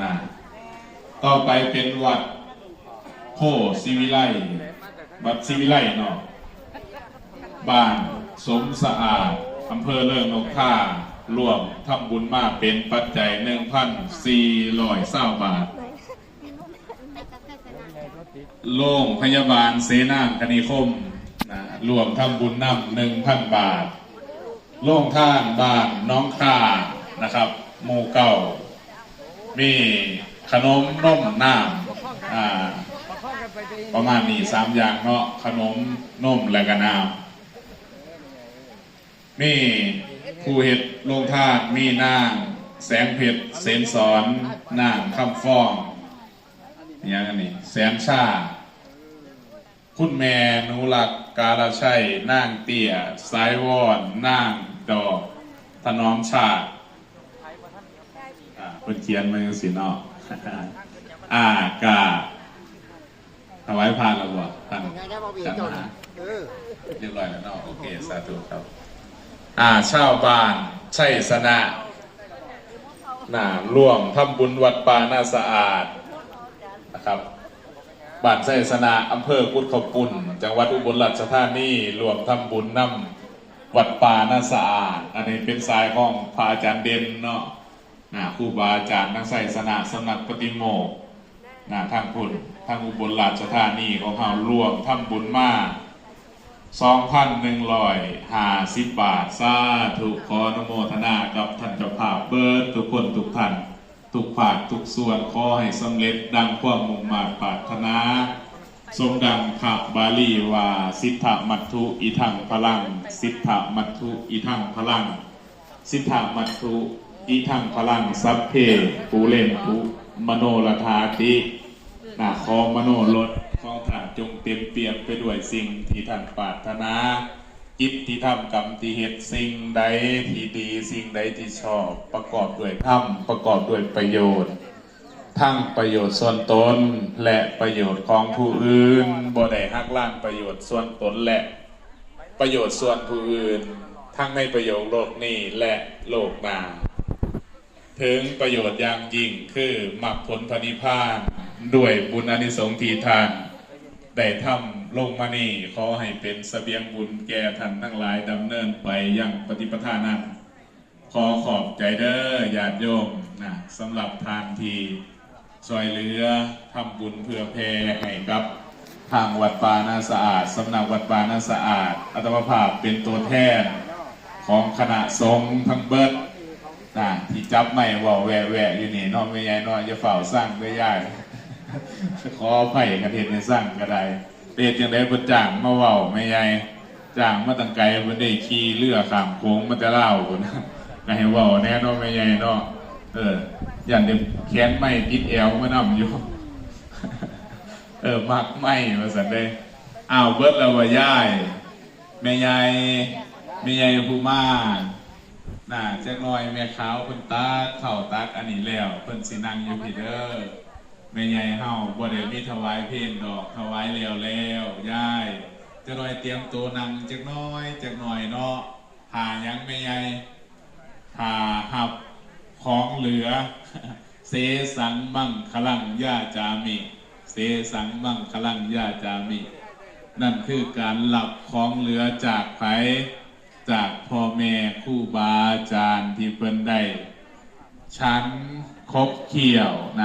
ນະ ຕໍ່ໄປເປັນວັດໂພສີວິໄລ ວັດສີວິໄລເນາະ ບ້ານສົມສະອາດ ອຳເພີເລີງນົກທາ ລວມທຳບຸນມາເປັນປັດໄຈໜຶ່ງພັນສີ່ຮ້ອຍຊາວບາດ. ໂລງພະຍາບານເສນາງຄະນິຄົມນະ ລວມທຳບຸນນຳໜຶ່ງພັນບາດ. ໂຮງທານບ້ານໜອງຄານະຄັບ ໝູ່ເກົ້າ ມີຂະໜົມນົມນ້ຳ ອາ ປະມານນີ້ສາມຢ່າງເນາະ ຂະໜົມນົມ ແລະກະນ້ຳ. ມີຜູ້ເຮັດໂຮງທານ ມີນາງແສງເພັດ ເສນສອນ, ນາງຄຳຟອງ ຫຍັງອັນນີ້ ແສນຊາ, ຄຸນແມ່ໜູລັດ ກາລະໄຊ, ນາງເຕ້ຍ ສາຍວອນ, ນາງດອກ ຖະໜອມຊາດ. ອາ ເພິ່ນຂຽນມາຈັ່ງຊີ້ເນາະ. ອາ ກາ ຖວາຍພານແລ້ວບໍ່? ທ່ານ ຈັດຫາ ເອີ ຮຽບຮ້ອຍແລ້ວເນາະ. ໂອເຄ ສາທຸຄັບ. ອາ ຊາວບ້ານໄຊຊະນະນະ ລວມທຳບຸນວັດປ່ານາສະອາດນະຄັບ ບ້ານໄຊຊະນະ ອຳເພີກຸດເຂົ້າປຸ້ນ ຈັງຫວັດອຸບົນລາຊະທານີ ລວມທຳບຸນນຳວັດປ່ານາສະອາດ. ອັນນີ້ເປັນສາຍຂອງພະອາຈານເດັ່ນເນາະ. ນະ ຄູບາອາຈານທາງໄຊຊະນະ ສຳນັກປະຕິໂມກນະ ທາງພຸ້ນ ທາງອຸບົນລາຊະທານີຂອງເຮົາ ລວມທຳບຸນມາສອງພັນໜຶ່ງຮ້ອຍຫ້າສິບບາດ. ສາທຸ ຂໍອະນຸໂມທະນາກັບທ່ານເຈົ້າພາບເບິດທຸກຄົນທຸກທ່ານ ທຸກພາກທຸກສ່ວນ ຂໍໃຫ້ສຳເລັດດັ່ງຄວາມມຸ່ງມາດປາດຖະໜາ. ສົມດັ່ງພະບາລີວ່າ ສິດຖະມັດຖຸ ອິທັງພະລັງ, ສິດຖະມັດຖຸ ອິທັງພະລັງ, ສິດຖະມັດຕຸ ອິທັງພະລັງ, ສັບເພ ປູເຣນຕຸ ມະໂນລະຖາຕິ. ນະ ຂໍມະໂນລົດຂອງທ່ານຈົ່ງເຕັມປ່ຽມໄປດ້ວຍສິ່ງທີ່ທ່ານປາດຖະໜາ, ກິດທີ່ທຳ ກຳທີ່ເຮັດ, ສິ່ງໃດທີ່ດີ, ສິ່ງໃດທີ່ຊອບ, ປະກອບດ້ວຍທຳ, ປະກອບດ້ວຍປະໂຫຍດ. ທັງປະໂຫຍດສ່ວນຕົນ ແລະ ປະໂຫຍດຂອງຜູ້ອື່ນ, ບໍ່ໄດ້ຫັກລ້າງປະໂຫຍດສ່ວນຕົນ ແລະ ປະໂຫຍດສ່ວນຜູ້ອື່ນ, ທັງໃນປະໂຫຍດໂລກນີ້ ແລະ ໂລກໜ້າ, ເຖິງປະໂຫຍດຢ່າງຍິ່ງຄືມັກຜົນພະນິບພານ. ດ້ວຍບຸນອານິສົງທີ່ທ່ານໄດ້ທຳລົງມານີ້, ຂໍໃຫ້ເປັນສະບຽງບຸນແກ່ທ່ານທັງຫຼາຍ ດຳເນີນໄປຍັງປະຕິປະທານັ້ນ. ຂໍຂອບໃຈເດີຍາດໂຍມນະ ສຳລັບທ່ານທີ່ຊ່ວຍເຫຼືອທຳບຸນເພື່ອແຜ່ໃຫ້ກັບທາງວັດປ່ານາສະອາດ, ສຳນັກວັດປ່ານາສະອາດ. ອາດຕະມາພາບເປັນຕົວແທນຂອງຄະນະສົງທັງເບິດນະ ທີ່ຈັບໄມເວົ້າແວະໆຢູ່ນີ້ເນາະ ແມ່ໃຫຍ່ເນາະ. ຢ່າຟ້າວຊັງເດີຍາຍ ຂໍອະໄພຄັນເຮັດໃຫ້ຊັງກໍໄດ້. ເຮັດຈັ່ງໃດເພິ່ນຈ້າງມາເວົ້າແມ່ໃຫຍ່? ຈ້າງມາຕັ້ງໄກ ເພິ່ນໄດ້ຂີ່ເຮືອຂ້າມໂຂງມາແຕ່ລາວພຸ້ນ ກໍໃຫ້ເວົ້າແດ່ເນາະແມ່ໃຫຍ່ເນາະ. ເອີ ຢ້ານໄດ້ແຂນໄມ້ຕິດແອວມານຳຢູ່. ເອີ ມັກໄມ້ວ່າຊັ້ນເດ້. ອ້າວ ເບິດແລ້ວບໍ່ຍາຍ? ແມ່ໃຫຍ່ ແມ່ໃຫຍ່ຜູ້ມານະ ຈັກໜ່ອຍແມ່ຂາວເພິ່ນຕັກເຂົ້າຕັກອັນນີ້ແລ້ວ ເພິ່ນຊິນັ່ງຢູ່ພີ້ເດີ. ແມ່ໃຫຍ່ເຮົາບໍ່ໄດ້ມີຖວາຍເພນດອກ ຖວາຍແລ້ວແລ້ວ. ຍາຍ ຈັກໜ່ອຍຕຽມໂຕນັ່ງຈັກໜ່ອຍ ຈັກໜ່ອຍເນາະ. ຖ້າຫຍັງແມ່ໃຫຍ່? ຖ້າຮັບຂອງເຫຼືອ. ເສສັງມັງຄະລັງຢາຈາມິ ເສສັງມັງຄະລັງຢາຈາມິ. ນັ້ນຄືການຮັບຂອງເຫຼືອຈາກໃຜ? ຈາກພໍ່ແມ່ຄູບາອາຈານທີ່ເພິ່ນໄດ້ ສັນຄົບຄ້ຽວນະ